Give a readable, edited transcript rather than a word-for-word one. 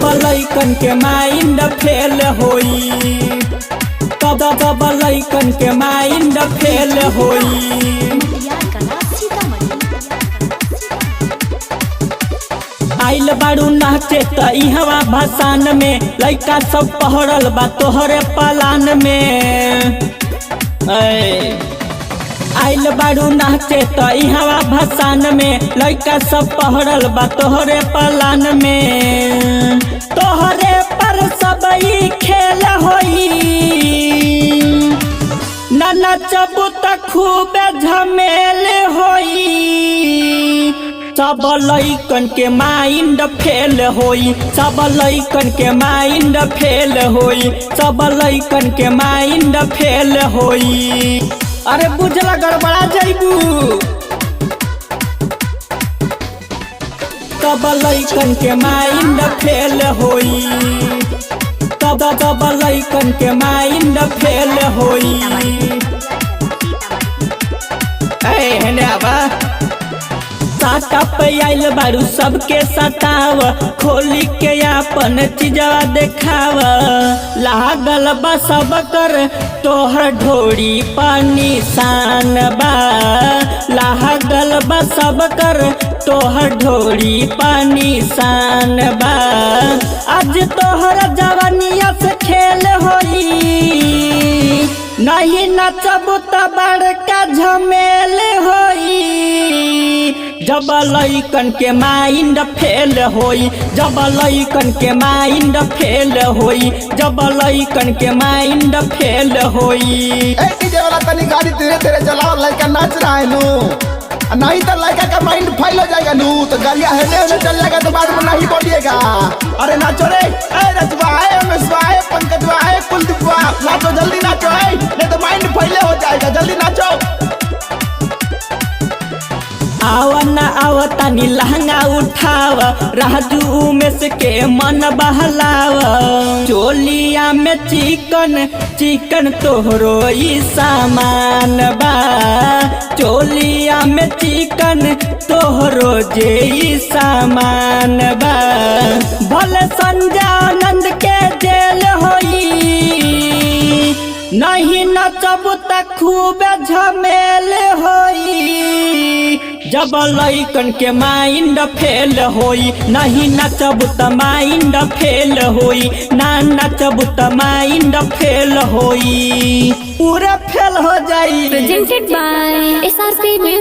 सब लइकन के माइंड फेल होई। तब सब लइकन के माइंड फेल होई। मटियार कला सीतामढ़ी। आइल बारू नाचे त इहवा भसान में, लइका सब पहरल बा तोहरे पलान में। ऐ आइल बारू नाचे त इहवा भसान में, लइका सब पहरल बा तोहरे पलान में। तोहरे पर सब ई खेल होई, ना नचबू त खूबे झमेल होई। सब लइकन के माइंड फेल होई, सब लइकन के माइंड फेल होई, सब लइकन के माइंड फेल होई। अरे बुझला, गड़बड़ा जइबू। सब लइकन के माइंड फेल होई, तब तब लइकन के माइंड फेल होई। ए हेने आवा। साटा पे आइल बारू सबके सताव, खोली के आपन चीजवा देखाव। लागल बा सब कर तोहर ढोरी पानी शान बा, लागल बा सब कर तोहर ढोरी पानी शान बा। आज तोहर जवानिया से खेल होई, नहीं नचब त बड़का झमेल होई। जब लइकन के माइंड फेल होई, जब लइकन के माइंड फेल होई, जब लइकन के माइंड फेल होई। ए डीजे वाला, तनी गाड़ी धीरे धीरे चलाओ, लड़का नाच रहा है नू। आ नहीं तो लड़का का माइंड फेल हो जाएगा नू, तो गाड़ियां हेने होने चल जाएगा तो बाद में नहीं बोलिएगा। अरे नाचो रे, ए रजवा, ए उमेशवा, ए पंकजवा, ए कुलदीपवा, नाचो, जल्दी नाचो, ए नहीं तो माइंड फेल हो जाएगा, जल्दी नाचो। आवा न आवा तनी लहंगा उठाव, राजू उमेश के मन बहलाव। चोलिया में चिकन चिकन तोहरो ई सामान बा, चोलिया में चिकन तोहरो जे ई सामान बा। भले संजय के जेल होई, नहीं नचब त खूबे झमेल होई। जब लइकन के माइंड फेल होई, नहीं नचब त माइंड फेल होई, ना नचब त माइंड फेल होई, पूरा फेल हो जाई। Presented by SRP Music.